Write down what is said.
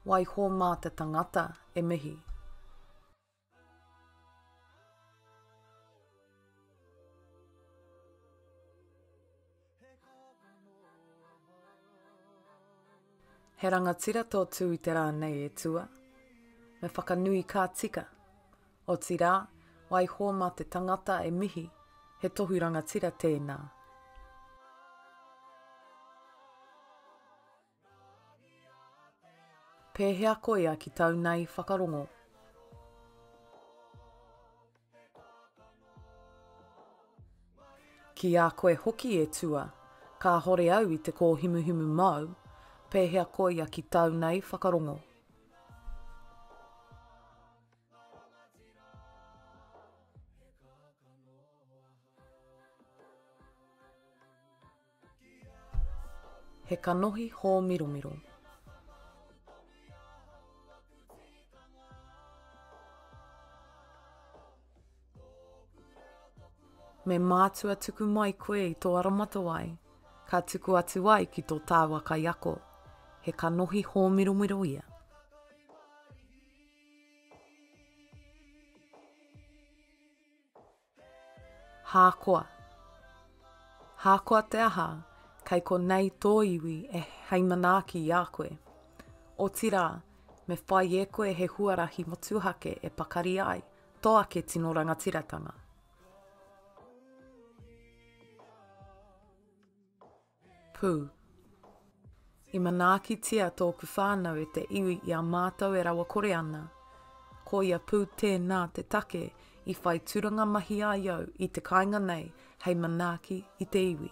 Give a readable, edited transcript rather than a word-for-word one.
Waiho mā te tangata e mihi. He rangatira tō tū i te rā nei e Tua. Me whakanui ka tika. Otirā, waiho mā te tangata e mihi, he tohu rangatira tēnā. Pēhea koia ki tau nei whakarongo? Ki a koe hoki e Tua, kāhore au i te kōhimuhimu māu, pēhea koia ki tau nei whakarongo? He kanohi hōmiromiro. Me mātua tuku mai koe i tō aromatawai, ka tuku atu ai ki tō tāua kaiako. He kanohi hōmiromiro ia. Hākoa. Hākoa te aha, kei konei tō iwi e hei manaaki i a koe. Otirā, me whai e koe he huarahi motuhake e pakari ai tō ake tino rangatiratanga. Pū. I manaakitia tōku whānau e te iwi i a mātou e rawakore ana. Koia pū tēnā te take i whai turanga mahi ai au i te kāinga nei hei manaaki i te iwi.